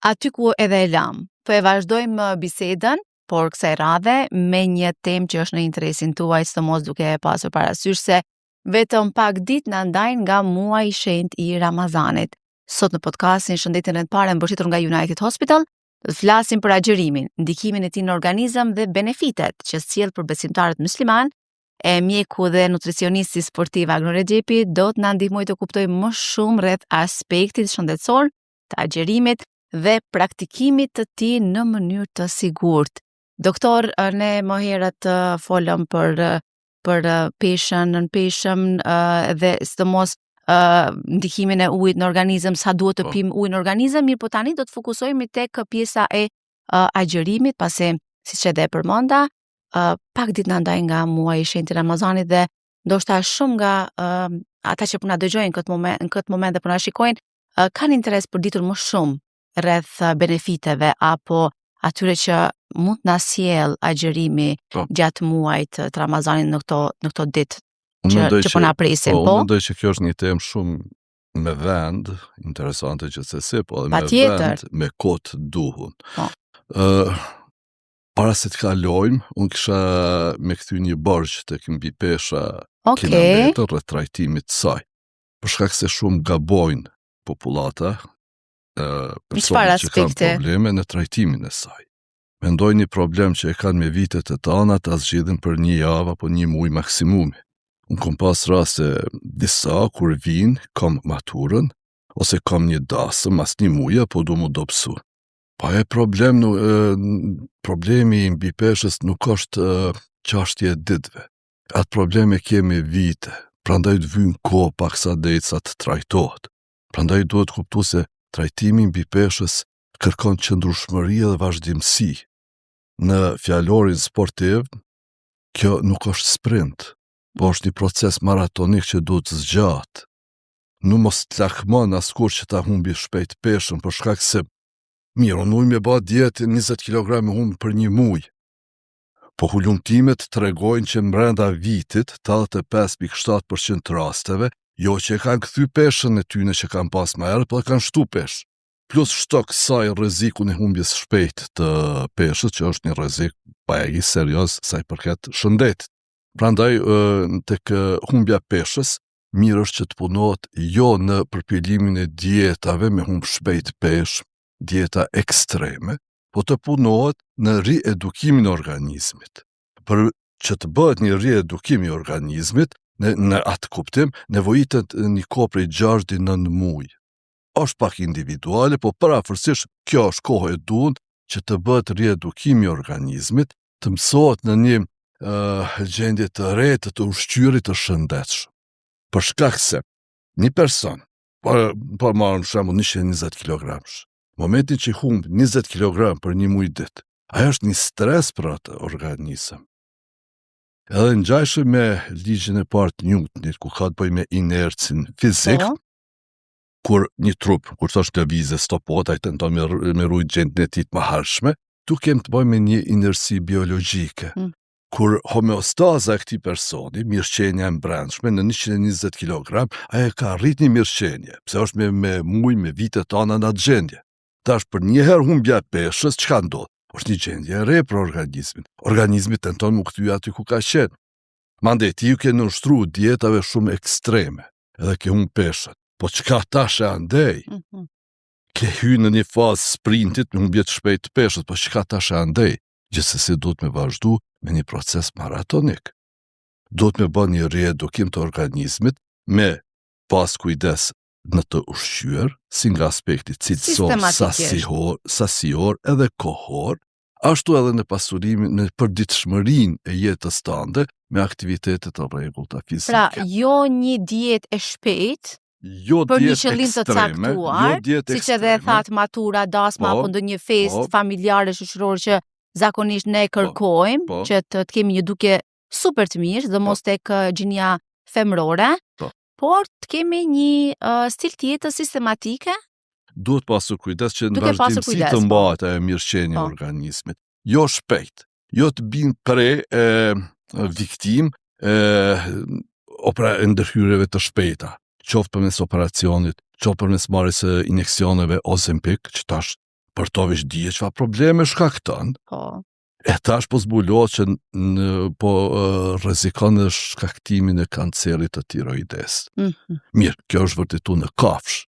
Aty ku edhe e lamë, po e vazhdojmë bisedën, por kësaj radhe me një temë që është në interesin tuaj, sidomos duke e pasur parasysh se vetëm pak ditë na ndajnë nga muaji i shenjtë i Ramazanit. Sot në podcastin Shëndeti në rend të parë mbështetur nga United Hospital, do të flasim për agjërimin, ndikimin e tij në organizëm dhe benefitet që sjell për besimtarët musliman. E mjeku dhe nutricionisti sportiv Agron Rexhepi do të na ndihmojë të kuptojmë më shumë rreth aspektit shëndetësor të agjërimit dhe praktikimit të tij në mënyrë të sigurt. Doktor, ne më herët folëm për për peshën, nënpeshën dhe sidomos ndikimin e ujit në organizëm, sa duhet të pim ujë në organizëm, mirëpo tani do të fokusohemi tek pjesa e agjërimit, pasi siç edhe e përmenda, pak ditë na ndajnë nga muaji i shenjtë i Ramazanit dhe ndoshta shumë nga ata që po na dëgjojnë këtë moment, në këtë moment dhe po na shikojnë, kanë interes për ditur më shumë rreth benefiteve apo atyre që mund të na sjell agjërimi gjatë muajit të Ramazanit në këto në këto ditë që që po na presin, po. Unë mendoj që kjo është një temë shumë me vend, interesante gjithsesi, po edhe me vend, me kohë të duhun. Po. Uh, para se të kalojmë, unë kisha me kthy një borxh tek mbipesha okay. kina mbetur rreth trajtimit të saj. Për shkak se shumë gabojnë popullata, personat që kanë probleme në trajtimin e saj. Mendojnë një problem që e kanë me vite të tana ta zgjidhin për një javë apo një muaj maksimumi. Unë kom pas raste disa kur vijnë, kam maturën, ose kam një dasëm mas një muja, po du mu dobësu. Pa e problem, nu, e, problemi i mbipeshës nuk është çashtje e ditëve. Atë problem e kemi vite, prandaj të vyn kohë paksa derisa të trajtohet. Prandaj duhet kuptu se trajtimi i mbipeshës kërkon qëndrueshmëri dhe vazhdimësi. Në fjalorin sportiv, kjo nuk është sprint, po është një proces maratonik që duhet të zgjatë. Nuk mos të lakmon askush që ta humbi shpejt peshën, për shkak se mirë, unë muj me ba dietë 20 kg me humb për një muj. Po hulumtimet tregojnë që mbrenda vitit 85.7% të rasteve, jo që e kanë kthy peshën e tyne që kanë pas më herët, po e kanë shtu peshë. Plus shto kësaj rrezikun e humbjes shpejt të peshës, që është një rrezik bajagi serioz sa i përket shëndetit. Prandaj tek humbja e peshës, mirë është që të punohet jo në përpilimin e dietave me humb shpejt peshë, dieta ekstreme, po të punohet në riedukimin e organizmit. Për që të bëhet një riedukim i organizmit, në, në atë kuptim, nevojitet një kohë prej 6 deri 9 muaj. Është pak individuale, po përafërsisht kjo është kohë e duhur që të bëhet riedukimi i organizmit, të mësohet në një uh, gjendje të re të të ushqyerit të shëndetshëm. Për shkak se një person, po po marrim shembull 120 kg, Momentin që humb 20 kg për një muj ditë, ajo është një stres për atë organizëm. Edhe ngjajshëm me ligjin e parë të Newtonit, ku ka të bëjë me inercin fizik, po. kur një trup, kur thosh lëvizje, stopohet, ai tenton me, me rujt gjendjen e tij të mëhershme, tu kem të bëjmë me një inerci biologjike. Kur homeostaza e këtij personi, mirëqenia e mbrendshme në 120 kg, ajo ka arrit një mirëqenie, pse është me, me muj, me vite tana në atë gjendje. Tash për një herë humbja e peshës, çka ndodh? Është një gjendje e re për organizmin. Organizmi tenton mu kthy aty ku ka qenë. Mandej ti ju ke nënshtru dietave shumë ekstreme, edhe ke humb peshën. Po çka tash e andej? Mm -hmm. Ke hy në një fazë sprintit me humbje të shpejtë të peshës, po çka tash e andej? Gjithsesi duhet me vazhdu me një proces maratonik. Duhet me bë një riedukim të organizmit me pas kujdes në të ushqyer, si nga aspekti cilësor, sasior, sasior edhe kohor, ashtu edhe në pasurimin, në përditshmërinë e jetës tande me aktivitete të rregullta fizike. Pra, jo një dietë e shpejtë, jo për një qëllim të caktuar, jo dietë siç edhe e thatë matura, dasma po, apo ndonjë festë po, familjare shoqërore që zakonisht ne po, kërkojmë po, që të, të kemi një dukje super të mirë, sidomos po. tek gjinia femërore. Po. Por të kemi një uh, stil të jetës sistematike. Duhet pasur kujdes që në vazhdimësi të po. mbahet ajo mirëqenie e po. organizmit. Jo shpejt, jo të bin pre e viktimë e opera e ndërhyrjeve të shpejta, qoftë përmes operacionit, qoftë përmes marrjes së injeksioneve Ozempic, që tash Për to veç dije çfarë probleme shkakton. Po. E tash po zbulohet që në, po rrezikon edhe shkaktimin e kancerit të tiroides. Mm -hmm. Mirë, kjo është vërtetu në kafshë.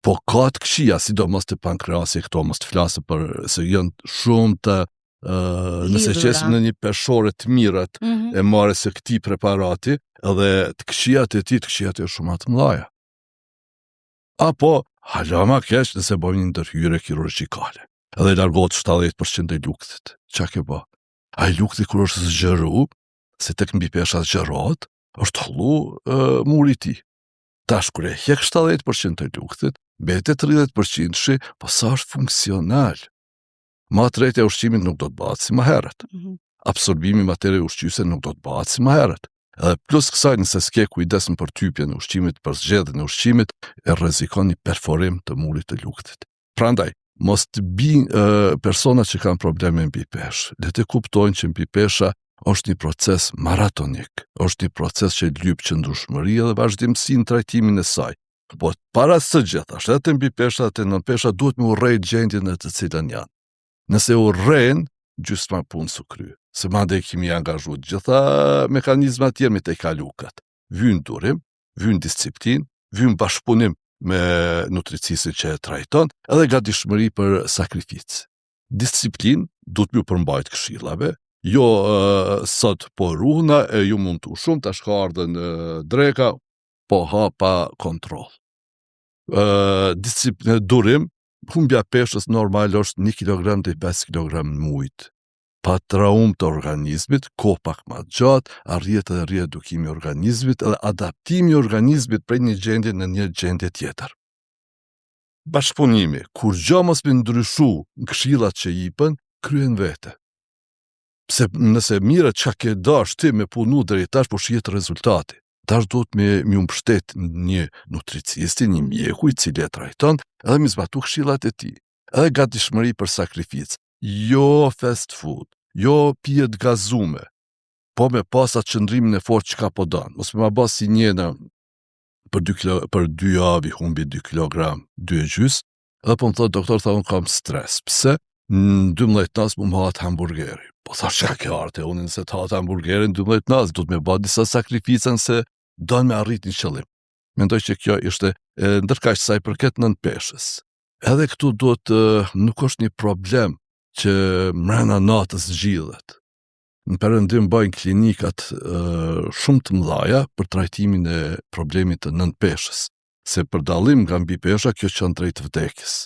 Po ka të këqija, sidomos te pankreasi këto, mos të flasë për, se janë shumë të uh, nëse qesim në një peshore të mirat mm -hmm. e marrjes së këtij preparati, edhe të këqijat e tij, të këqijat janë shumë të mëdhaja. Apo, hala ma keq nëse bëjmë një ndërhyrje kirurgjikale. Edhe largohet 70% e lukthit. Çka ke bë? Ai lukthi kur është zgjeru, se tek mbipesha zgjerohet, është hollu uh, muri i tij. Tash kur e hjek 70% të lukthit, mbetet 30%-shi, po sa është funksional. Ma tretja e ushqimit nuk do të bëhet si më herët. Mm -hmm. Absorbimi i materieve ushqyese nuk do të bëhet si më herët. Edhe plus kësaj nëse s'ke kujdes në përtypjen e ushqimit, për zgjedhjen e ushqimit, e rrezikon një perforim të murit të lukthit. Prandaj, mos të bin persona që kanë probleme mbipeshë. Le të kuptojnë që mbipesha është një proces maratonik, është një proces që lyp qëndrueshmëri dhe vazhdimësi në trajtimin e saj. Po para së gjithash, edhe te mbipesha dhe te nënpesha duhet me urrejt gjendjen në të cilën janë. Nëse urren, gjysma punës u kry. Se mandej kemi angazhu gjitha mekanizmat tjerë me tejkalu këtë. Vyn durim, vyn disiplinë, vyn bashkëpunim me nutricistin që e trajton, edhe gatishmëri për sakrificë. Disiplinë, duhet m'ju përmbajt këshillave, jo uh, sot po ruhna e ju mund të shumë, tash ka ardhën uh, dreka, po ha pa kontroll. Uh, disiplinë, durim, humbja peshës normal është 1 kg deri 5 kg në mujt. Pa traumë të organizmit, kohë pak ma gjatë, arrihet edhe riedukimi i organizmit edhe adaptimi i organizmit prej një gjendje në një gjendje tjetër. Bashkëpunimi, kurgjo mos me ndryshu në këshillat që jipen, kryen vete. Pse nëse mirë çka ke dash ti me punu deri tash, po shihet rezultati. Tash duhet me me u mbështet një nutricisti, një mjeku i cili e trajton, edhe me zbatu këshillat e tij. Edhe gatishmëri për sakrificë. Jo fast food, jo pije të gazume, po me pas atë qëndrimin e fortë çka po don. Mos me ma ba si njëna për 2 kilo, për 2 javë i humbi 2 kg, 2 e gjys, edhe po më thotë doktor tha unë kam stres. Pse? Në 12 nas mu më hahet hamburgeri. Po tha çka ke ardhë, unë nëse të hahet hamburgeri në 12 nas, duhet me ba disa sakrifica nëse don me arrit një qëllim. Mendoj që kjo ishte e, ndërkaq sa i përket nënpeshës. Edhe këtu duhet nuk është një problem që mrena natës zgjidhet. Në perëndim bëjnë klinikat e, shumë të mëdhaja për trajtimin e problemit të nënpeshës, se për dallim nga mbipesha kjo çon drejt vdekjes.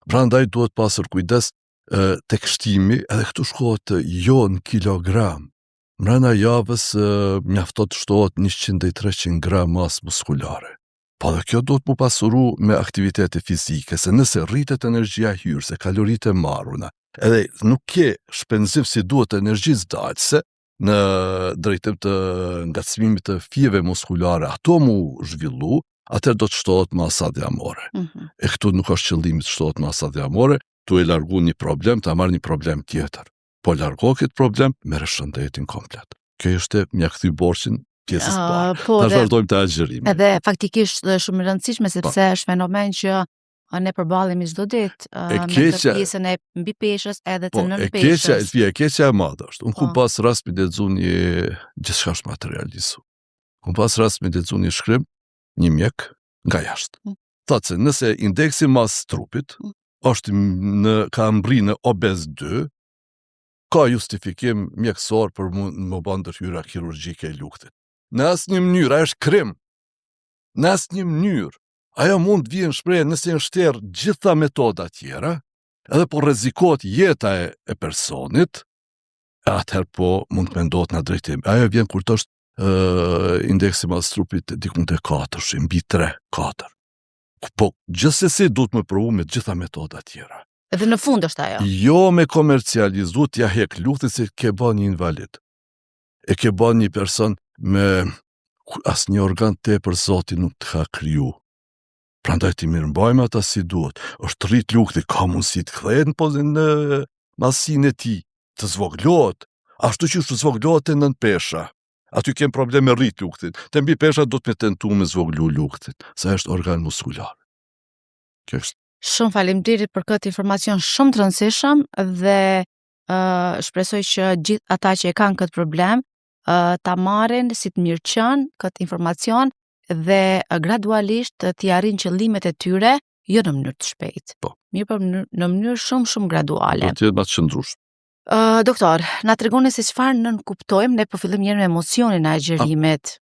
Prandaj duhet pasur kujdes e, tek shtimi, edhe këtu shkohet jo në kilogram. Mrena javës e, mjafton të shtohet 100 deri 300 gram masë muskulare. Po dhe kjo duhet mu pasuru me aktivitete fizike, se nëse rritet energjia hyrëse, kaloritë e marruna, edhe nuk ke shpenzim si duhet të energjisë dalëse në drejtim të ngacmimit të fijeve muskulare, ato mu zhvillu, atëherë do të shtohet masa dhjamore. Mm -hmm. E këtu nuk është qëllimi të shtohet masa dhjamore, tu e largu një problem, ta marrë një problem tjetër. Po largo këtë problem, merre shëndetin komplet. Kjo ishte m'ia kthy borxhin pjesës uh, parë. Po, Tash vazhdojmë te agjërimi. Edhe faktikisht është shumë e rëndësishme po. sepse është fenomen që ne përballemi çdo ditë uh, me këtë pjesën e mbipeshës edhe të po, nënpeshës. E keqja, e keqja e madhe është. Unë kum po. pas rast me lexu një gjithçka është materializu. Kum pas rast me lexu një shkrim, një mjek nga jashtë. Mm. Thotë se nëse indeksi masë trupit mm. është në ka mbri në obez 2, ka justifikim mjekësor për mu, me ba ndërhyrja kirurgjike e lukthit. Në asnjë mënyrë, ajo është krim. Në asnjë mënyrë. Ajo mund të vijë në shprehje nëse janë shterë gjitha metodat tjera, edhe po rrezikohet jeta e, e personit, atëherë po mund të mendohet në drejtim. Ajo vjen kur të është uh, indeksi masë trupit dikun te 4, mbi 3, 4. Po gjithsesi duhet me provu me gjitha metodat tjera. Edhe në fund është ajo. Jo me komercializu t'ja hek lukthin se ke ba një invalid. E ke ba një person me asnjë organ tepër zoti nuk të ka kriju. Prandaj ti mirëmbajmë ata si duhet. Është rrit lukthi, ka mundësi të kthehet në pozin në masinë e tij, të zvoglohet, ashtu që është zvoglohet te nënpesha. Aty kem problem me rrit lukthin. Te mbipesha do të me tentu me zvoglu lukthin, se është organ muskular. Kjo është. Shumë faleminderit për këtë informacion shumë të rëndësishëm dhe uh, shpresoj që gjithë ata që e kanë këtë problem uh, ta marrin si të mirëqenë këtë informacion dhe uh, gradualisht t'i arrijnë qëllimet e tyre jo në mënyrë të shpejtë. Po. Mirë, por në mënyrë shumë shumë graduale. Do të jetë më të qëndrueshme. Uh, doktor, na tregoni se çfarë nënkuptojmë, ne po fillojmë njëherë me mocionin e agjërimit.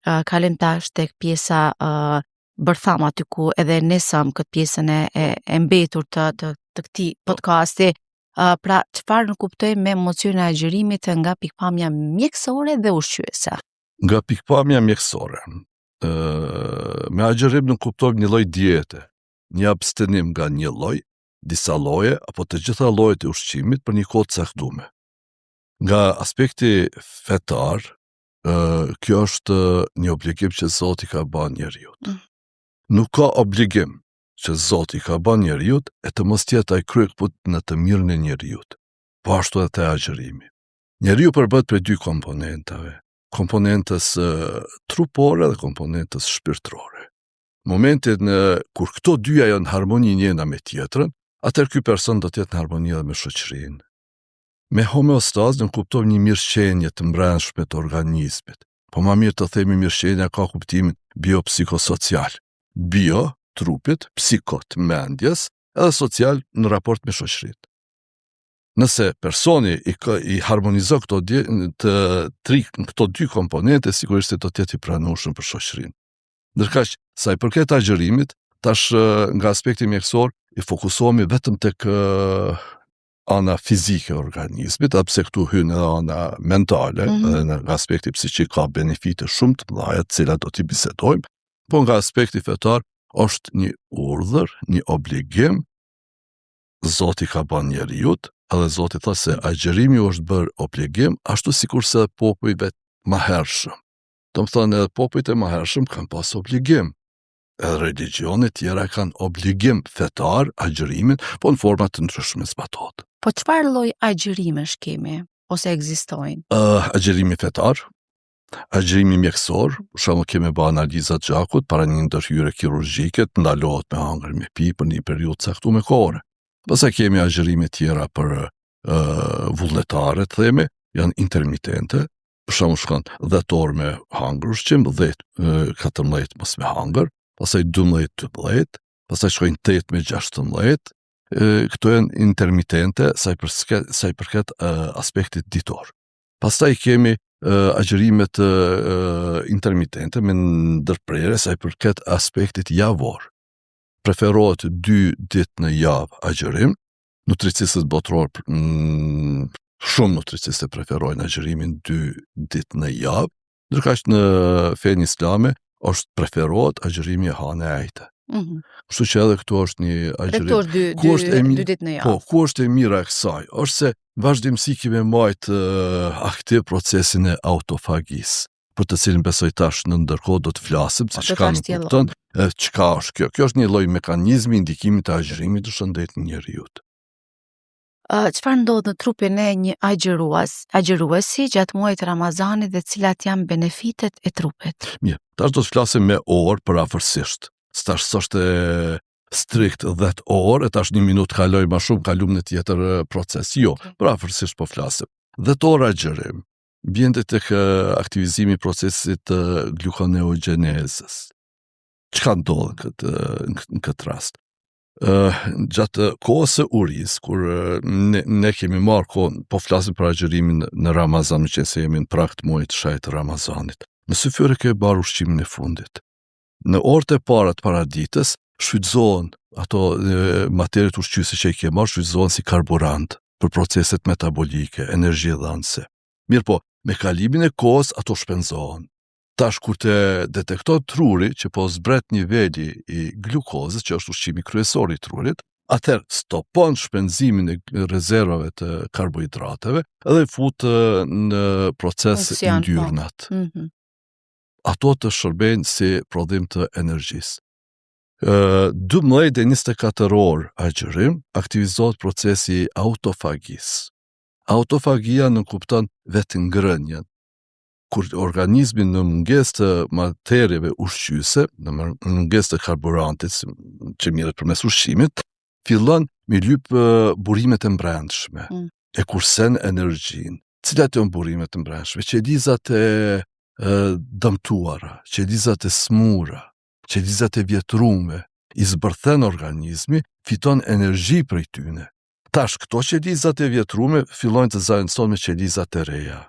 Uh, kalim tash tek pjesa uh, bërthama aty ku edhe nisëm këtë pjesën e, e, e mbetur të, të, të këtij po. podcasti. Uh, pra, çfarë nënkuptojmë me mocionin e agjërimit nga pikëpamja mjekësore dhe ushqyese? Nga pikëpamja mjekësore, uh, me agjërim nënkuptojmë një lloj diete, një abstenim nga një lloj, disa lloje apo të gjitha llojet e ushqimit për një kohë të caktuar. Nga aspekti fetar, ë kjo është një obligim që Zoti ka ba njeriut. Mm. Nuk ka obligim që Zoti ka ba njeriut e të mos jetë ai kryekëput në të mirën e njeriut. Po ashtu edhe te agjërimi. Njeriu përbëhet prej dy komponentave, komponentës trupore dhe komponentës shpirtërore. Momentin kur këto dyja janë në harmoni njëna me tjetrën, atëherë ky person do të jetë në harmoni edhe me shoqërinë. Me homeostazë nënkuptojmë një mirëqenie të mbrendshme të organizmit. Po ma mirë të themi mirëqenia ka kuptimin biopsikosocial. Bio, trupit, psiko të mendjes, edhe social në raport me shoqërinë. Nëse personi i, i harmonizon këto, dy, të tri, këto dy komponente, sigurisht se do të jetë i pranueshëm për shoqërinë. Ndërkaq, sa i përket agjërimit, tash nga aspekti mjekësor i fokusohemi vetëm tek ana fizike e organizmit, edhe pse këtu hyn edhe ana mentale, mm -hmm. edhe nga aspekti psikik ka benefite shumë të mëdha, të cilat do t'i bisedojmë, po nga aspekti fetar është një urdhër, një obligim Zoti ka ba njeriut, edhe Zoti tha se agjërimi është bërë obligim, ashtu sikurse popujve të mahershëm. Domethënë edhe popujt e mahershëm kanë pas obligim. Edhe religjionet tjera kanë obligim fetar, agjërimin, po në forma të ndryshme zbatohet. Po çfarë lloj agjërimesh kemi ose ekzistojnë? Uh, agjërimi fetar, agjërimi mjekësor, për shembull kemi ba analiza të gjakut para një ndërhyrje kirurgjike, të ndalohet me hangër me pi për një periudhë të caktuar kohore. Pastaj kemi agjërime tjera për uh, vullnetare, të themi, janë intermitente, për shembull shkon 10 orë me hangër ushqim, 10 14 mos me hangër, pastaj 12 12, pastaj shkojnë 8 me 16. Këto janë intermitente sa i përket sa i përket aspektit ditor. Pastaj kemi agjërimet intermitente me ndërprerje sa i përket aspektit javor. Preferohet 2 ditë në javë agjërim, Nutricistët botëror, mm, shumë nutricistë preferojnë agjërimin dy ditë në javë, ndërkaq në fenë islame është preferohet agjërimi e hanë e ejte. Mm -hmm. Kështu që edhe këtu është një agjërim. Edhe këtu është dy, ku është e dy ditë në javë. Po, ku është e mira e kësaj? Është se vazhdimësi kemi majt uh, aktiv procesin e autofagisë. për të cilin besoj tash në ndërkohë do të flasim se po, çka nënkupton, çka është kjo. Kjo është një lloj mekanizmi i ndikimit të agjërimit në shëndetin e njeriut. Çfarë ndodh në trupin e një agjërues, agjëruesi gjatë muajit të Ramazanit dhe cilat janë benefitet e trupit? Mirë, tash do të flasim me orë përafërsisht. Tash s'është strikt 10 orë, e tash një minutë kaloj ma shumë, kalum në tjetër proces. Jo, okay. përafërsisht po flasim. 10 orë agjërim, Vjen tek aktivizimi i procesit të glukoneogenezës. Çka ndodh në këtë në këtë rast? Ë gjatë kohës së urisë kur ne, ne kemi marrë kohën, po flasim për agjërimin në Ramazan, meqenëse jemi në prag të muajit të shenjtë të Ramazanit. Në fyre ke marrë ushqimin e fundit. Në orët e para të paradites shfrytëzohen ato materiet ushqyese që i ke marrë, shfrytëzohen si karburant për proceset metabolike, energjidhënëse. Mirëpo, me kalimin e kohës ato shpenzohen. Tash kur të detekton truri që po zbret niveli i glukozës, që është ushqimi kryesor i trurit, atëherë stopon shpenzimin e rezervave të karbohidrateve dhe fut në proces po. yndyrnat. Mm -hmm. Ato të shërbejnë si prodhim të energjisë. 12 deri 24 orë agjërim, aktivizohet procesi i autofagisë. Autofagia nënkupton vetëngrënien. Kur organizmi në mungesë të materieve ushqyese, në mungesë të karburantit që mirret përmes ushqimit, fillon me lyp burimet e mbrendshme, mm. e kursen energjinë. Cilat janë burimet e mbrendshme? Qelizat e, e dëmtuara, qelizat e smura, qelizat e vjetrume, i zbërthen organizmi, fiton energji prej tyne. Tash, këto qelizat e vjetrume fillojnë të zëvendësohen me qelizat e reja,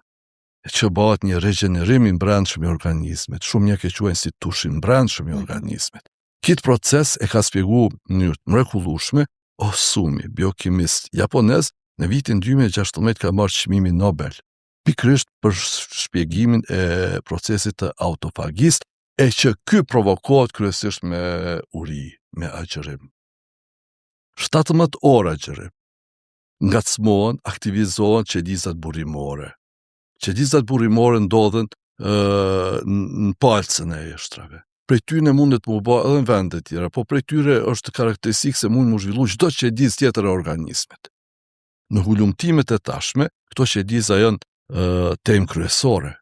e që bëhet një regjenerim i mbrendshëm i organizmit. Shumë mjekë e quajnë si tushim mbrendshëm i mhm. organizmit. Kit proces e ka spjegu në mënyrë të mrekullueshme Ohsumi, biokimist japonez, në vitin 2016 ka marrë çmimin Nobel, pikërisht për shpjegimin e procesit të autofagisë, e që ky provokohet kryesisht me uri, me agjërim. 17 orë agjërim. Ngacmohen, aktivizohen qelizat burimore. Qelizat burimore ndodhen në palcën e eshtrave. Prej tyne mundet m'u ba edhe në vende tjera, po prej tyre është karakteristik se mund m'u zhvillu çdo qelizë tjetër e organizmit. Në hulumtimet e tashme, këto qeliza janë temë kryesore,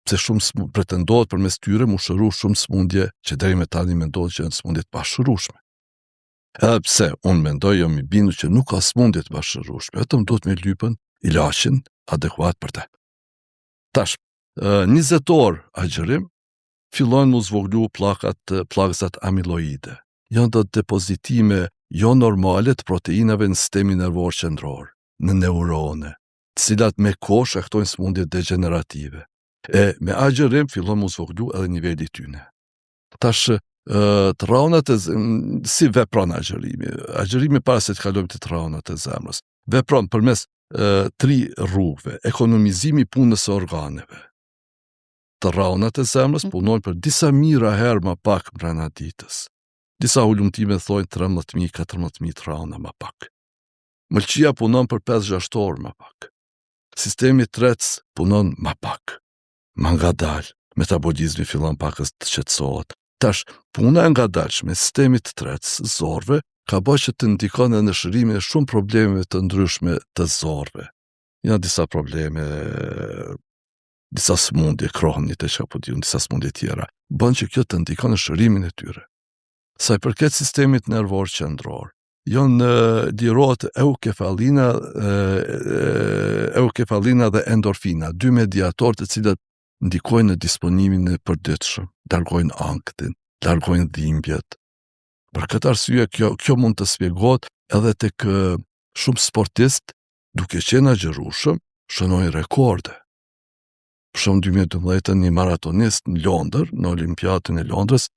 pse shumë smu, pretendohet përmes tyre m'u shëru shumë smundje që deri me tani mendohet që janë smundje të pashërueshme. Edhe pse unë mendoj jam i bindur që nuk ka smundje të pashërueshme, vetëm duhet me lypën ilaçin adekuat për të. Tash, 20 orë agjërim, fillojnë m'u zvoglu pllakat, pllakëzat amiloide. Janë do depozitime jo normale të proteinave në sistemin nervor qendror, në neurone, të cilat me kohë shkaktojnë sëmundje degjenerative. E me agjërim fillon m'u zvoglu edhe niveli i tyne. Tash të rraunat e si vepron agjërimi? Agjërimi para se të kalojmë te të rraunat e zemrës. Vepron përmes e, tri rrugëve, ekonomizimi i punës së organeve. Të rraunat e zemrës mm. punojnë për disa mijëra herë më pak mbrenda ditës. Disa hulumtime thonë 13.000, 14.000 të rrauna më pak. Mëlçia punon për 5-6 orë më pak. Sistemi tretës punon më pak. Ma ngadalë, metabolizmi fillon pakës të qetësohet. Tash, puna e ngadalshme e sistemit tretës, zorrëve, ka bërë që të ndikon edhe në shërimin e shumë problemeve të ndryshme të zorrëve. Janë disa probleme, disa smundje, Crohn-it e çka po di unë, disa smundje tjera. Bën që kjo të ndikon në shërimin e tyre. Sa i përket sistemit nervor qendror, janë lirohet eukefalina, eukefalina dhe endorfina, dy mediatorë të cilët ndikojnë në disponimin e përditshëm, largojnë ankthin, largojnë dhimbjet. Për këtë arsye kjo kjo mund të spjegohet edhe tek shumë sportist duke qenë agjërueshëm, shënojnë rekorde. Për shembull 2012 një maratonist në Londër, në Olimpiadën e Londrës,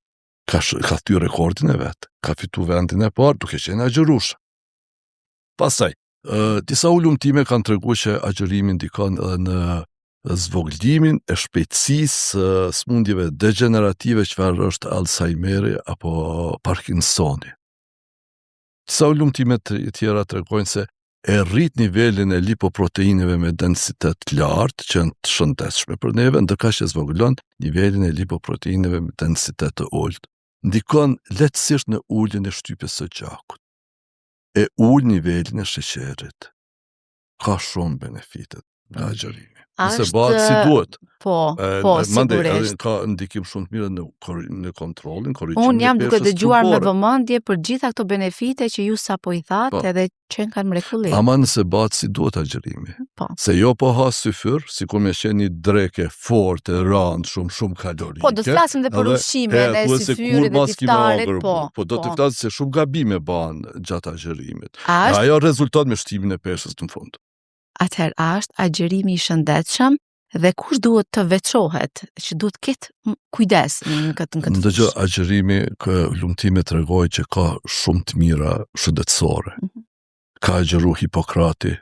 ka, ka thy rekordin e vet, ka fitu vendin e parë duke qenë agjërueshëm. Pastaj, disa hulumtime kanë treguar që agjërimi ndikon edhe në zvogëlimin e shpejtësisë së sëmundjeve degjenerative çfarë është Alzheimeri apo Parkinsoni. Disa hulumtime të tjera tregojnë se e rrit nivelin e lipoproteineve me densitet të lartë, që janë të shëndetshme për neve, ndërkaq e zvogëlon nivelin e lipoproteineve me densitet të ulët. Ndikon lehtësisht në uljen e shtypjes së gjakut. E ul nivelin e sheqerit. Ka shumë benefite nga agjërimi. Nëse bëhet si duhet. Po, e, po, sigurisht. Ka ndikim shumë të mirë në në kontrollin, korrigjimin Unë jam duke dëgjuar me vëmendje për gjitha këto benefite që ju sapo i thatë po. edhe që kanë mrekulli. Ama nëse bëhet si duhet agjërimi. Po. Se jo po ha syfyr, sikur me qenë një drekë e fortë, e randë, shumë shumë kalorike. Po, do të flasim dhe për ushqimin e syfyrit dhe iftarit, po. Po do të po. flasim se shumë gabime bëhen gjatë agjërimit. Ajo rezulton me shtimin e peshës në fund. Atëherë, a është agjërimi i shëndetshëm dhe kush duhet të veçohet, që duhet të ketë kujdes në këtë në këtë Ndëgjo, agjërimi kë hulumtimet tregojnë që ka shumë të mira shëndetësore. Mm -hmm. Ka agjëru Hipokrati,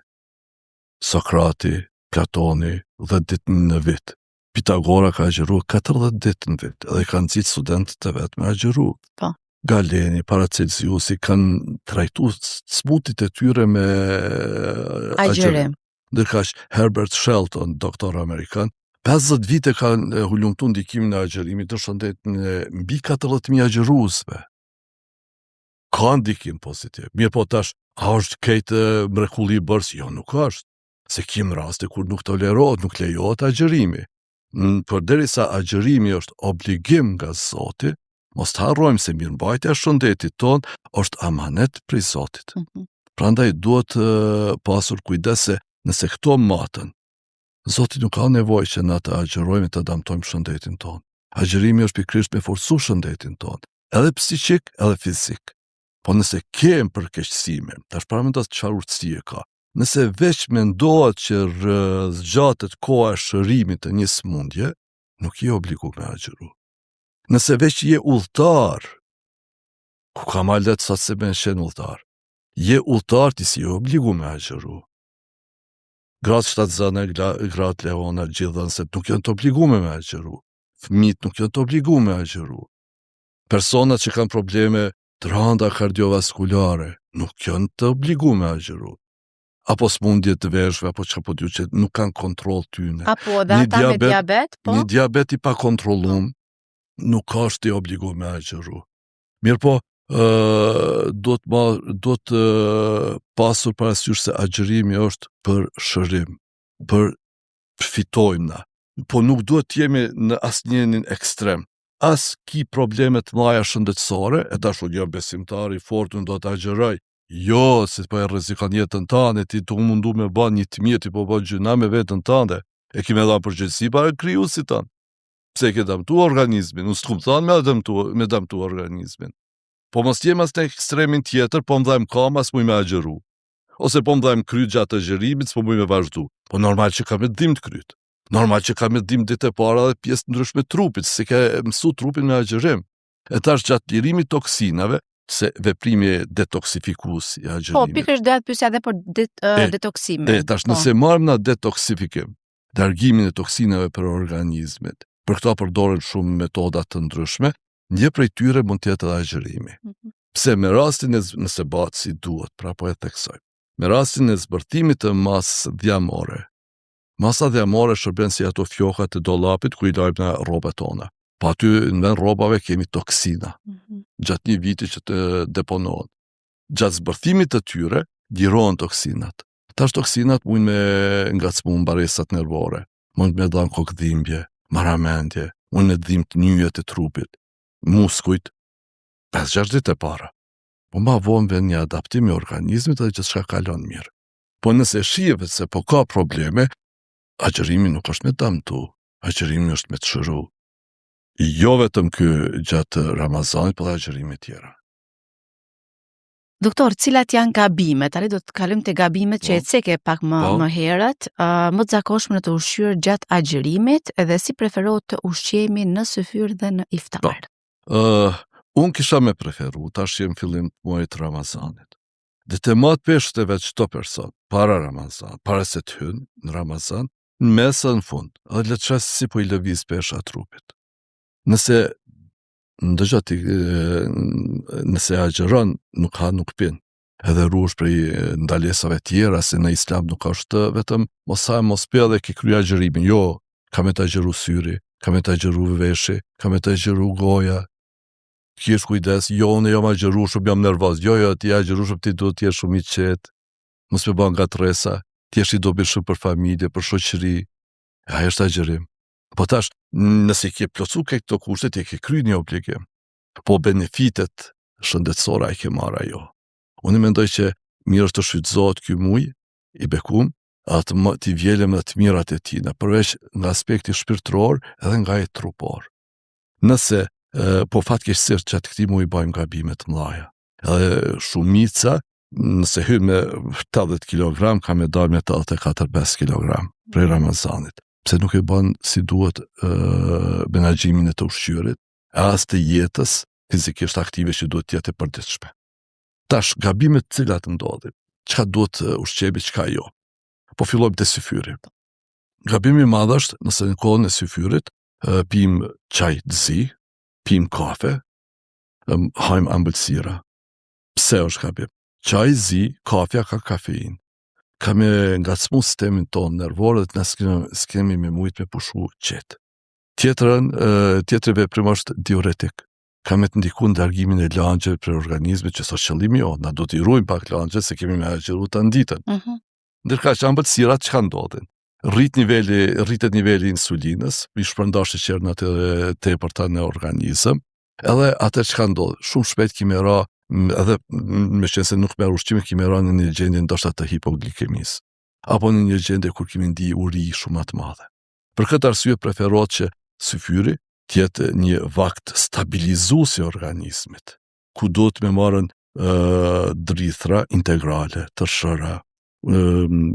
Sokrati, Platoni 10 ditë në vit. Pitagora ka agjëru 40 ditë në vit edhe ka nxitë studentët e vet me agjëru. Po. Galeni, Paracelsiusi kanë trajtu smutit e tyre me agjërim. Ndërkaq Herbert Shelton, doktor amerikan, 50 vite ka hulumtu ndikimin e agjërimit në shëndetin e mbi 40.000 agjëruesve. Ka ndikim pozitiv. Mirëpo tash, a është krejt mrekulli bërës? Jo, nuk është. Se kim raste kur nuk tolerohet, nuk lejohet agjërimi. Përderisa agjërimi është obligim nga Zoti, mos të harrojmë se mirëmbajtja e shëndetit tonë është amanet prej Zotit. Mm -hmm. Prandaj duhet pasur kujdes se nëse këto maten, Zoti nuk ka nevojë që na të agjërojmë të damtojmë shëndetin tonë. Agjërimi është pikërisht me forcu shëndetin tonë, edhe psikik, edhe fizik. Po nëse kem përkeqësime, tash paramendo çfarë urtësie ka. Nëse veç mendohet që zgjatet koha e shërimit të një sëmundje, nuk je obligu me agjëru. Nëse veç je udhëtar, ku ka ma lehtë sa se me qenë udhëtar, je udhëtar ti s'je obligu me agjëru. Gratë shtatzëna, gratë lehona, gjidhënëset nuk janë të obligume me agjëru. Fëmijët nuk janë të obligume me agjëru. Personat që kanë probleme të randa kardiovaskulare nuk janë të obligume me agjëru. Apo smundje të veshve, apo çka po di që nuk kanë kontroll tyne. Apo dhe ata me diabet, po? Një diabet i pakontrollum nuk është i obligu me agjëru. Mirëpo, do të ma, do të pasur parasysh se agjërimi është për shërim, për përfitojmë na. Po nuk duhet të jemi në asnjënin ekstrem. As ki probleme të mëdha shëndetësore, e tash unë jam besimtar i fortë, unë do të agjëroj. Jo, se po e rrezikon jetën tënde, ti tu mundu me bë një të mirë, ti po bën gjynah me veten tënde. E ki me dhënë përgjegjësi para krijuesit tënd. Pse e ke dëmtu organizmin? Unë s'kum thënë me dëmtu, me dëmtu organizmin. Po mos jem as në ekstremin tjetër, po më dhem kama, s'muj me agjëru. Ose po më dhem kryt gjatë agjërimit, s'po muj me vazhdu. Po normal që ka me dhimt kryt. Normal që ka me dhimt ditë e para dhe pjesë ndryshme trupit, se ke mësu trupin me agjërim. E tash gjatë lirimit toksinave, se veprimi detoksifikues i agjërimit. Po, pikërisht doja të pyesja edhe për det, uh, detoksimin. E, tash po. nëse marrim na detoksifikim, largimin e toksinave prej organizmit, për këto përdoren shumë metoda të ndryshme, një prej tyre mund të jetë edhe agjërimi. Mm -hmm. Pse me rastin e nëse bëhet si duhet, pra po e theksoj. Me rastin e zbërthimit të masës dhjamore, Masa dhjamore shërben si ato fjokat e dollapit ku i lajmë na rrobat tona. Po aty në vend rrobave kemi toksina. Mm -hmm. Gjatë një viti që të deponohen. Gjatë zbërthimit të tyre, lirohen toksinat. Tash toksinat mund me ngacmu mbaresat nervore, mund me dhanë kokëdhimbje, maramendje, mund me dhimt nyjet e trupit, muskujt, 5-6 ditë e para. Po ma vonë vjen një adaptim i organizmit dhe gjithçka kalon mirë. Po nëse shihet se po ka probleme, agjërimi nuk është me dëmtu, agjërimi është me të shëru. Jo vetëm ky gjatë Ramazanit, po dhe agjërimi tjera. Doktor, cilat janë gabimet? Tani do të kalojmë te gabimet që po. e ceke pak më po. më herët, uh, më të zakonshme në të ushqyer gjatë agjërimit dhe si preferohet të ushqehemi në syfyr dhe në iftar. Po. Uh, unë kisha me preferu, tash jem fillim të muajit të Ramazanit. Dhe të matë peshët e vet çdo person, para Ramazan, para se të hynë në Ramazan, në mes e në fund, dhe le të sheh si po i lëviz pesha e trupit. Nëse ndëgjo ti, nëse agjëron, nuk ha, nuk pin, edhe ruhesh prej ndalesave tjera, se në islam nuk është vetëm mos ha mos pi edhe ke kry agjërimin, jo, ka me të agjëru syri, ka me të agjëru veshi, ka me të agjëru goja, Kish kujdes, jo unë jam agjërueshëm, jam nervoz. Jo, jo, ti je agjërueshëm, ti duhet të jesh shumë i qetë. Mos me bë ngatërresa, të jesh i dobishëm për familje, për shoqëri. E ai është agjërim. Po tash, nëse i ke plotësu këto kushte, ti e ke kry një obligim. Po benefitet shëndetësore a i ke marrë a jo. Unë mendoj që mirë është të shfrytëzohet ky muaj i bekum, atë më t'i vjelim edhe të mirat e tij, përveç nga aspekti shpirtëror edhe nga ai trupor. Nëse po fatkeqësisht gjatë këtij muaji bëjmë gabime të mëdha. Edhe shumica nëse hyn me 80 kg ka me dalë me 84-5 kg prej Ramazanit. Pse nuk e bën si duhet menaxhimin e të ushqyerit, as të jetës fizikisht aktive që duhet të jetë e përditshme. Tash gabimet të cilat ndodhin, çka duhet të ushqehemi, çka jo. Po fillojmë te syfyri. Gabimi i madh është nëse në kohën e syfyrit pim çaj të zi, pim kafe, hajmë ëmbëlsira. Pse është gabim? Çaji i zi, kafja ka kafeinë. Ka me ngacmu sistemin tonë nervor dhe të na s'kemi me mujt me pushu qetë. Tjetrën, tjetri veprim është diuretik. Ka me të ndiku në largimin e langjeve prej organizmit, që s'është qëllimi jo, na do t'i rujmë pak langjet, se kemi me agjëru tanë ditën. Mm -hmm. Ndërkaq ëmbëlsirat çka ndodhin? Rrit niveli, rritet niveli i insulinës, i shpërnda sheqernat e tepërta në organizëm, edhe atë çka ndodh, shumë shpejt ki me ra, edhe me qenë se nuk merr ushqime, ki me ra në një gjendje ndoshta të hipoglykemisë, apo në një gjendje kur ki me ndi uri shumë ma të madhe. Për këtë arsye preferohet që syfyri të jetë një vakt stabilizues i organizmit, ku duhet me marrën drithra integrale, tërshëra,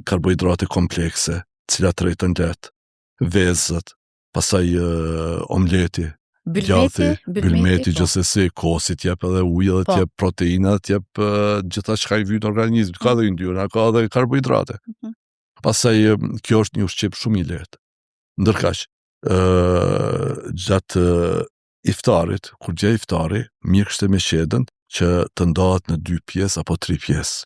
karbohidrate komplekse, cilat treten lehtë, vezët, pastaj omleti, Bylmeti, bylmeti po. gjithsesi, kosi t'jep edhe ujë edhe po. t'jep proteina, t'jep uh, gjitha çka i vynë organizmit, ka dhe yndyra, ka edhe karbohidrate. Mm -hmm. Pastaj kjo është një ushqim shumë i lehtë. Ndërkaq, ë gjatë iftarit, kur vjen iftari, mirë kishte me qenë që të ndahet në dy pjesë apo tri pjesë.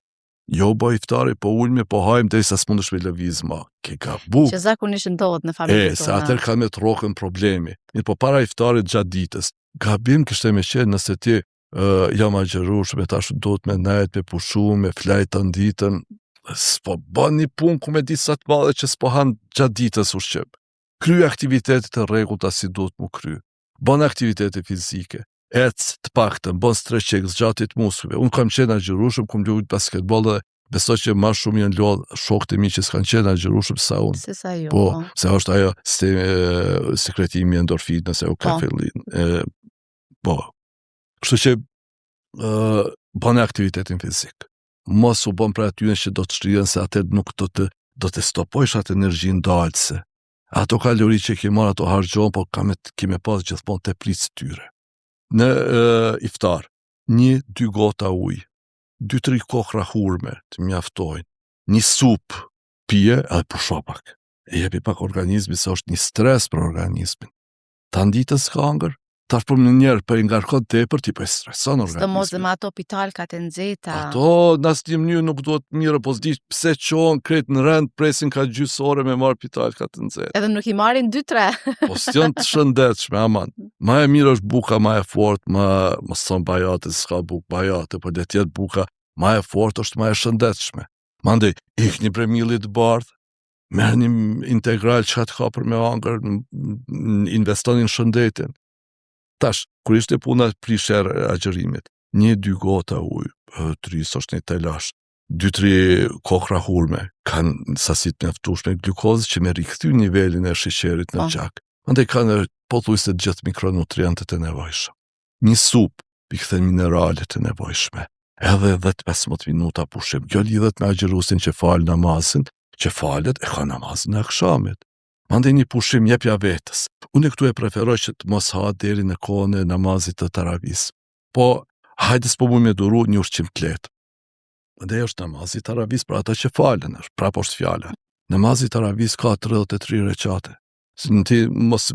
Jo u bë iftari, po ulmi, po hajmë derisa s'mundesh me lëviz ma. Ke gabu. Që zakonisht ndodh në familje E, se atëherë ka me të rrokën problemi. Mirë, po para iftarit gjatë ditës. Gabim kishte me qenë nëse ti uh, jam agjërueshëm e tash duhet me nejt, me pushu, me flajt tanë ditën, s'po bën një punë ku me ditë sa të madhe që s'po han gjatë ditës ushqim. Kry aktivitete të rregullta si duhet mu kry. Bën aktivitete fizike. Ec të paktën, bën stretching, zgjatje të muskujve. Unë kam qenë agjërueshëm, kam luajt basketboll dhe besoj që ma shumë janë lodh shokët e mi që s'kanë qenë agjërueshëm sa unë. Se sa ju. Po, po. se është ajo sekretimi i endorfinës, e po. kafein, e, po. Kështu që ë bëni aktivitetin fizik. Mos u bën prej atyre që do të shtrihen se atëherë nuk do të do të stopojsh atë energjinë dalëse. Ato kalori që ke marrë ato harxhohen, po ka me ke me pas gjithmonë tepricë të tyre. Në e, iftar, një, dy gota ujë, dy, tri kokrra hurme të mjaftojnë, një supë pije edhe pusho pak. E jepi pak organizmit se është një stres për organizmin. Tanë ditën s'ka hangër, tash për një njerë për i ngarkon tepër, ti po e streson organizmin. Sidomos dhe me ato pitalkat e nxehta. Ato në asnjë mënyrë nuk duhet mirë, po s'di pse çohen krejt në rend, presin ka gjysë ore me marrë pitalkat e nxehta. Edhe nuk i marrin 2-3. po s'janë të shëndetshme, aman. Ma e mirë është buka ma e fort, ma, mos thon bajate, s'ka bukë bajate, po le të jetë buka ma e fort është ma e shëndetshme. Mandej, ikni prej miellit të bardhë, merrni integral çka të ka për me hangër, investoni në shëndetin. Tash, kur ishte puna prishja e agjërimit, një, dy gota ujë, tri, s'është një telash, dy, tri kokrra hurme, kanë sasi të mjaftueshme glukozë që me rikthy nivelin e sheqerit në po. gjak. Mandej kanë pothuajse të gjithë mikronutrientët e nevojshëm. Një supë, i kthen mineralet e nevojshme. Edhe 10-15 minuta pushim. Kjo lidhet me agjëruesin që fal namazin, që falet e ka namazin e akshamit. Mandej një pushim jepja vetes. Unë këtu e preferoj që të mos ha deri në kohën e namazit të taravisë. Po, hajde s'po muj me duru një ushqim të lehtë. Mandej është namazi i taravisë për ata që falen, është prapë është fjala. Namazi i taravisë ka 33 reqate. Se në ti mos,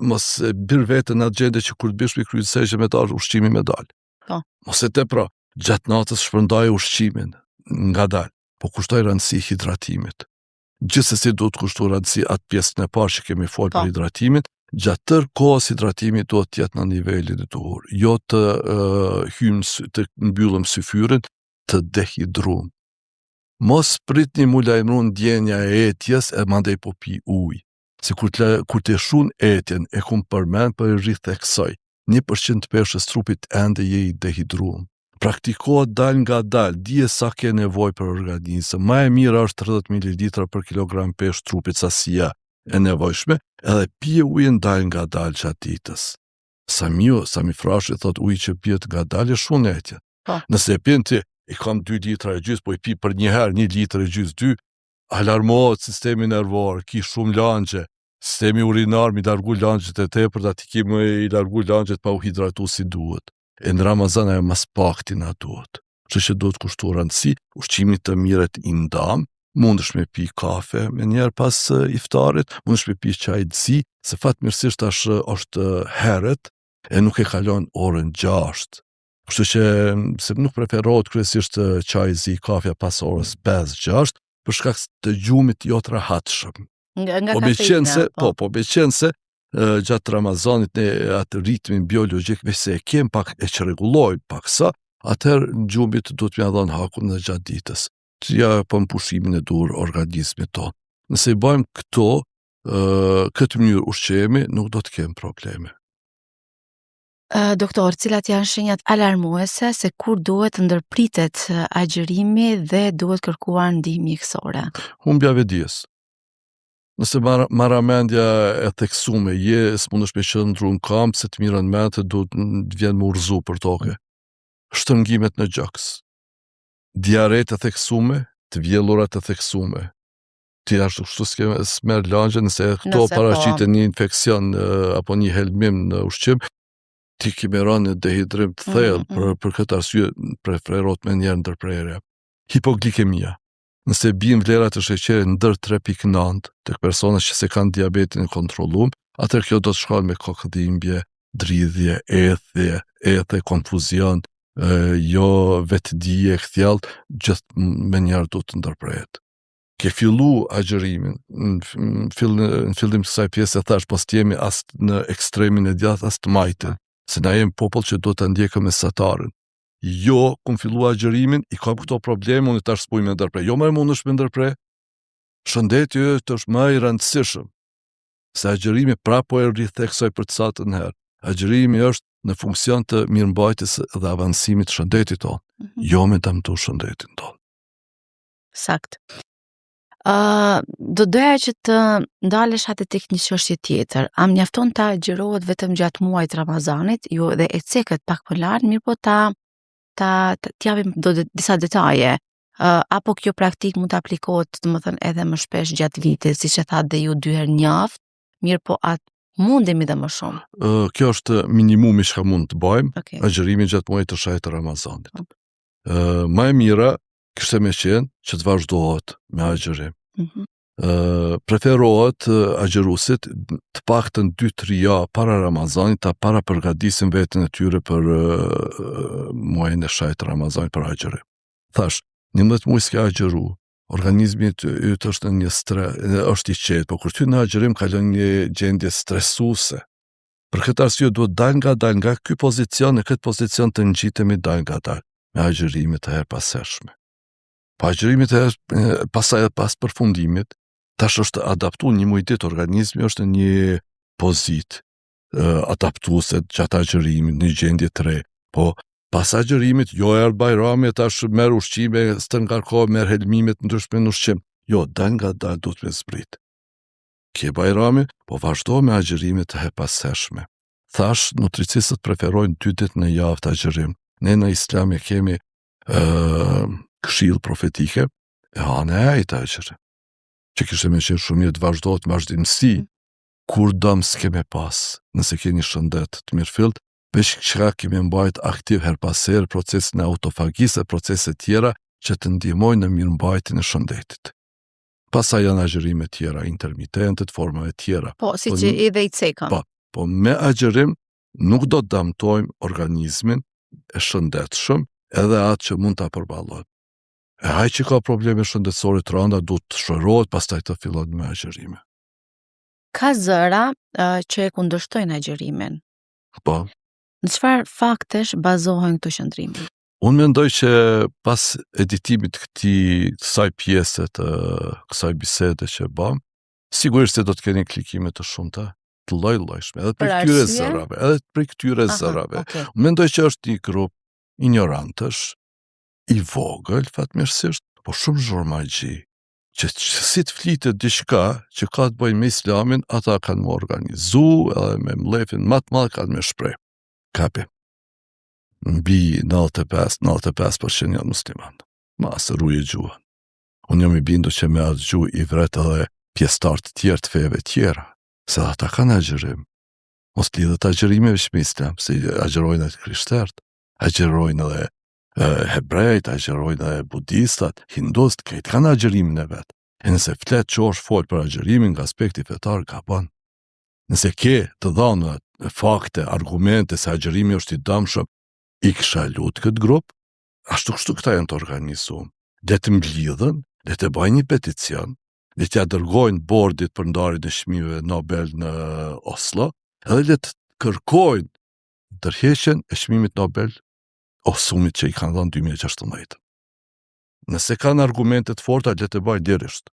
mos e bir veten në atë gjendje që kur të bish me kry sexhde me dalë, ushqimi me dalë. Po. Mos e tepro, gjatë natës shpërndaje ushqimin, ngadalë, po kushtoj rëndësi hidratimit. Gjithsesi duhet kushtu rëndësi atë pjesën e parë që kemi folë po. për hidratimin, gjatë tërë kohës hidratimi duhet të jetë në nivelin e duhur, jo të uh, hymë, të mbyllëm syfyrin, të dehidrum. Mos pritni mu lajmëru ndjenja e etjes e mandej po pi ujë. Se kur të, kur të shun etjen e kum përmend po e ritheksoj. 1% të peshës trupit ende je i dehidruar. Praktikohet dal nga dal, dije sa ke nevojë për organizëm. Ma e mira është 30 ml për kilogram peshë trupit sasia e nevojshme, edhe pije ujin dal nga dal gjatë ditës. Samiu, Sami Frashëri thot uji që pihet ngadalë e shun etjen. Po. Nëse e pin ti, i kam 2 litra e gjysë, po i pi për një herë 1 litër e gjysë, 2, alarmohet sistemi nervor, ki shumë langje, sistemi urinar mi largu langjet e tepërta, ti ki me i largu langjet pa u hidratu si duhet. E në Ramazan ajo mas pakti na duhet. Kështu që duhet kushtu rëndësi, ushqimi të mirret i ndam, mundesh me pi kafe me njerë pas iftarit, mundesh me pi çaj të zi, se fatmirësisht tash është herët, e nuk e kalon orën 6. Kështu që se nuk preferohet kryesisht çaji i zi, kafja pas orës 5-6, për shkak të gjumit jo të rehatshëm. Nga, nga po meqenëse, po, po, po meqenëse gjatë Ramazanit ne atë ritmin biologjik veç se e kem pak e çrregullojmë pak sa, atëherë gjumit duhet m'ia dhënë hakun dhe gjatë ditës. T'ia japim pushimin e duhur organizmit tonë. Nëse i bëjmë këto, këtë mënyrë ushqehemi, nuk do të kemi probleme. Doktor, cilat janë shenjat alarmuese se kur duhet të ndërpritet agjërimi dhe duhet kërkuar ndihmë mjekësore? Humbja e vetëdijes. Nëse marramendja e theksume, je s'mundesh me qëndru në kamë, se të mirren mendtë, duhet të vjen me u rrëzu për toke. Shtërngimet në gjoks. Diarret e theksume, të vjellurat e theksume. Ti ashtu kështu s'ke s'merr lëngje nëse këto po. paraqiten një infeksion apo një helmim në ushqim, ti ke me ra në dehidrim të thellë, mm -hmm. për për këtë arsye preferohet menjëherë ndërprerja. Hipoglikemia. Nëse bien vlerat e sheqerit ndër 3.9 tek persona që s'e kanë diabetin e kontrollum, atëherë kjo do të shkojë me kokëdhimbje, dridhje, ethje, ethe, konfuzion, jo vetëdije, kthjellt, gjithë menjëherë duhet të ndërprehet. Ke fillu agjërimin, në fill, në fillim të kësaj pjese thash, po s'jemi as në ekstremin e djathtë, as të majtën, se na jemi popull që duhet të ndjekim mesataren. Jo, kum fillu agjërimin, i kam këto probleme, unë tash s'muj me ndërpre. Jo, më mundesh me ndërpre. Shëndeti yt është më i rëndësishëm. Se agjërimi prapë po e ritheksoj për të satën herë. Agjërimi është në funksion të mirëmbajtjes dhe avancimit të shëndetit tonë, mm -hmm. jo me dëmtu shëndetin tonë. Sakt. Uh, do doja që të ndalesh atë tek një çështje tjetër. A mjafton të agjërohet vetëm gjatë muajit Ramazanit, ju dhe e cekët pak më lart, mirëpo ta ta të japim do de, disa detaje. Uh, apo kjo praktikë mund të aplikohet, domethënë edhe më shpesh gjatë vitit, siç e thatë dhe ju dy herë në javë, mirëpo a mundemi dhe më shumë. Uh, kjo është minimumi që mund të bëjmë, okay. agjërimi gjatë muajit të shenjtë të Ramazanit. Uh, më e mira kishte me qenë që të vazhdohet me agjërim. Mm -hmm. uh, preferohet agjëruesit të paktën 2-3 javë para Ramazanit ta parapërgatisin veten e tyre për uh, muajin e shenjtë të Ramazanit për agjërim. Thash, 11 muaj s'ke agjëru, organizmi yt është në një stres, është i qetë, po kur ty në agjërim kalon një gjendje stresuese. Për këtë arsye duhet dal nga dal nga ky pozicion në këtë pozicion të ngjitemi dal nga dal me agjërime të herëpashershme. Pa agjërime të her, pastaj edhe pas përfundimit, tash është adaptu një muaj ditë organizmi është në një pozitë adaptuese gjatë agjërimit, në gjendje të re. Po pas agjërimit, jo erdh Bajrami, tash merr ushqime, stërngarko, merr helmime të ndryshme në ushqim. Jo, dal nga dal duhet me zbrit. Ke Bajrami, po vazhdo me agjërime të herëpashershme. Thash, nutricistët preferojnë dy ditë në javë të agjërim. Ne në islam e kemi uh, këshillë profetike, e hanë e ejtë agjërim. Që kishte me qenë shumë mirë të vazhdohet në vazhdimësi, kur dëm s'ke me pas, nëse ke një shëndet të mirëfillt, veç çka ke me mbajt aktiv her pas here procesin e autofagisë e procese tjera që të ndihmojnë në mirëmbajtjen e shëndetit. Pastaj janë agjërime tjera, intermitente, të formave tjera. Po, si po, që edhe i cekëm. Po, po me agjërim nuk do të dëmtojmë organizmin e shëndetshëm edhe atë që mund ta përballojë. E ai që ka probleme shëndetësore të rënda duhet të shërohet, pastaj të fillon me agjërime. Ka zëra uh, që e kundërshtojnë agjërimin. Po. Në çfarë faktesh bazohen këto qëndrime? Unë mendoj që pas editimit të këtij kësaj pjese të kësaj bisede që bëm, sigurisht se do të keni klikime të shumta, të lloj-llojshme, edhe prej këtyre zërave, edhe prej këtyre zërave. Okay. Unë mendoj që është një grup injorantësh, i vogël fatmirësisht, po shumë zhurmaxhi, që, që si të flitet diçka që ka të bëjë me islamin, ata kanë me u organizu edhe me mllefin më të madh kanë me shpreh. Kapi. Mbi 95, 95% janë musliman. Mase ruje gjuhën. Unë jam i bindur që me atë gjuhë i vret edhe pjesëtarë të tjerë të feve tjera, se ata kanë agjërim. Mos lidhet agjërimi veç me islam, se agjërojnë edhe krishterët, agjërojnë edhe hebrejt, agjërojnë edhe budistat, hindust, krejt kanë agjërimin e vet. E nëse flet që është fol për agjërimin nga aspekti fetar, gabon. Nëse ke të dhëna, fakte, argumente se agjërimi është i dëmshëm, i kisha lut këtë grup, ashtu kështu këta janë të organizuar. Le të mblidhen, le të bëjnë një peticion, le t'ja dërgojnë bordit për ndarjen e çmimeve Nobel në Oslo, edhe le të kërkojnë tërheqjen e çmimit Nobel Osumit që i kanë dhënë 2016. Nëse kanë argumente të forta, le të bëjnë lirisht.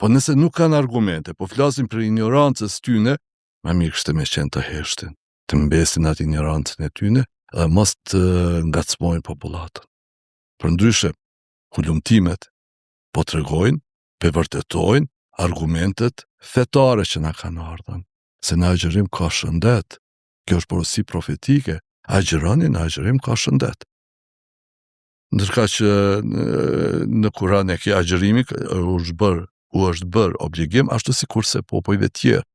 Po nëse nuk kanë argumente, po flasin për injorancës tyne, ma mirë kishte me qenë të heshtin, të mbesin atë injorancën e tyne dhe mos të ngacmojnë popullatën. Përndryshe, hulumtimet po tregojnë, po vërtetojnë argumentet fetare që na kanë ardhën, se në agjërim ka shëndet. Kjo është porosi profetike. Agjëroni në agjërim ka shëndet. Ndërkaq që në Kuran e ke agjërimi u është bërë u është bërë obligim ashtu sikurse popujve tjerë.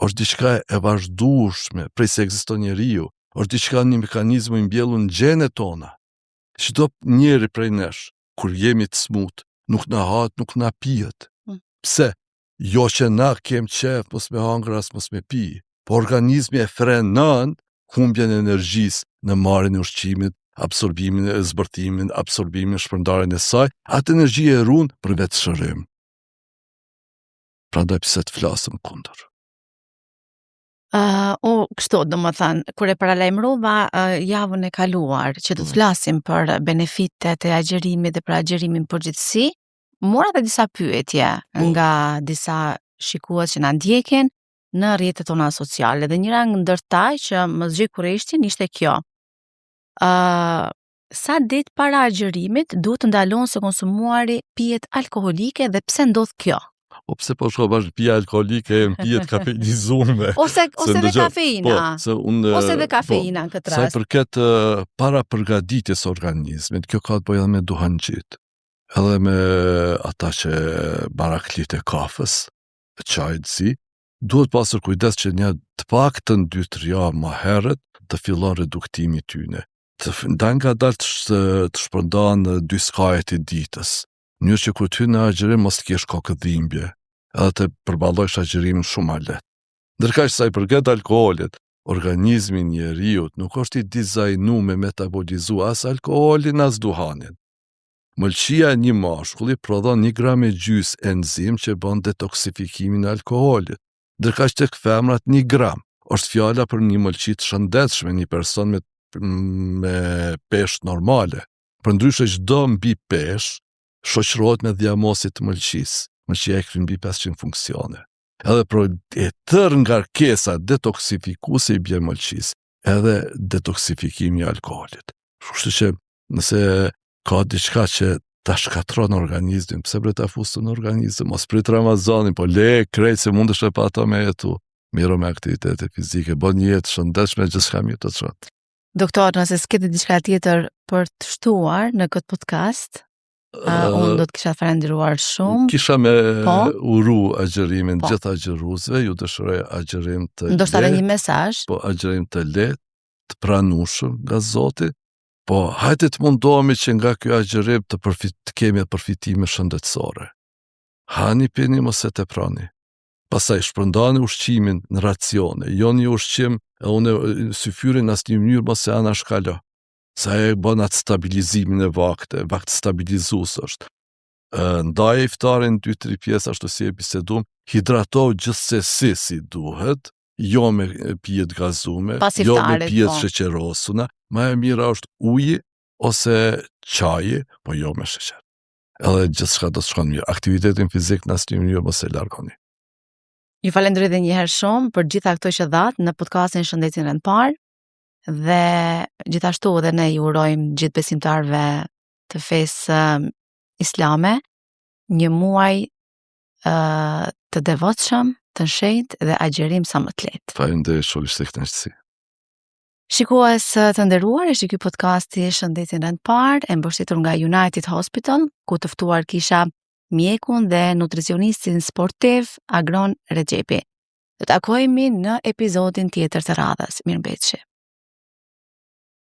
Është diçka e vazhdueshme prej se ekziston njeriu, është diçka një mekanizëm i mbjellur në gjenet tona. Çdo njeri prej nesh, kur jemi të smut, nuk na hahet, nuk na pihet. Mm. Pse? Jo që na kem qef mos me hangër as mos me pi, po organizmi e frenon humbjen e energjisë në marrjen e ushqimit, absorbimin e zbërthimin, absorbimin, shpërndarjen e saj, atë energji e ruan për vetëshërim. Prandaj pse të flasim kundër? Uh, u, kështu, domethënë, kur e paralajmërova uh, javën e kaluar që do të mm. flasim për benefitet e agjërimit dhe për agjërimin përgjithësi, mora dhe disa pyetje po. nga disa shikues që na ndjekin në rrjetet tona sociale dhe njëra ndër ta që më zgjoi kureshtjen ishte kjo. Ë uh, sa ditë para agjërimit duhet të ndalon së konsumuari pijet alkoolike dhe pse ndodh kjo? Po pse po shko bash pije alkoolike e në pijet kafeinizume? ose ose dhe kafeina. Po, se unë ose dhe po, kafeina në këtë rast. Sa i përket uh, para përgatitjes së organizmit, kjo ka të bëjë edhe me duhanxhit, edhe me ata që baraklit e kafës, çajit zi, duhet pasur kujdes që një të paktën 2-3 javë më herët të fillon reduktimi i tyne. Të dalëngadalë të, të shpërndan në dy skajet e ditës. Në mënyrë që kur të hyn në agjërim mos të kesh kokëdhimbje, edhe të përballojsh agjërimin shumë më lehtë. Ndërkaq sa i përket alkoolit, organizmi i njeriut nuk është i dizajnu me metabolizu as alkoolin as duhanin. Mëlçia e një mashkulli prodhon një gram e gjysë enzimë që bën detoksifikimin e alkoolit, ndërkaq tek femrat një gram. Është fjala për një mëlçi të shëndetshme, një person me me peshë normale. Përndryshe çdo mbipeshë shoqërohet me dhjamosje të mëlçisë. Mëlçia i kryen mbi 500 funksione. Edhe pro e tërë ngarkesa detoksifikuese i bie mëlçisë, edhe detoksifikimi i alkoolit. Kështu që nëse ka diçka që ta shkatërron organizmin, pse bre ta fusë në organizëm, mos prit Ramazanin, po le krejt se mundesh e pa ato me jetu. Merru me aktivitete fizike, bën një jetë shëndetshme, gjithçka mirë të shkon. Doktor, nëse s'ke diçka tjetër për të shtuar në këtë podcast, uh, unë do të kisha falënderuar shumë. Kisha me po? uru agjërimin po. gjithë agjëruesve, ju dëshiroj agjërim të lehtë. Ndoshta edhe një mesazh. Po agjërim të lehtë, të pranueshëm nga Zoti, po hajde të mundohemi që nga ky agjërim të përfit, të kemi përfitime shëndetësore. Hani pini mos e teproni. Pastaj shpërndani ushqimin në racione, jo një ushqim e unë syfyrin në asnjë mënyrë mos e anashkalo. Se e bën atë stabilizimin e vakte, vakt stabilizues është. Ndaje iftarin 2-3 pjesë ashtu si e bisedum, hidratohu gjithsesi si duhet, jo me pije të gazume, jo me pije të po. sheqerosuna, ma e mira është uji ose çaji, po jo me sheqer. Edhe gjithçka do të shkon mirë. Aktivitetin fizik në asnjë mënyrë mos e largoni. Ju falenderoj edhe një herë shumë për gjitha këto që dhatë në podcastin Shëndeti në rend parë dhe gjithashtu edhe ne ju urojmë gjithë besimtarëve të fesë islame një muaj uh, të devotshëm, të shenjtë dhe agjërim sa më të lehtë. Faleminderit shumë, ishte kënaqësi. Shikues të nderuar, ishte ky podcasti Shëndeti në rend parë, e mbështetur nga United Hospital, ku të ftuar kisha mjekun dhe nutricionistin sportiv Agron Rexhepi. Do takohemi në episodin tjetër të radhës. Mirëmbetshi.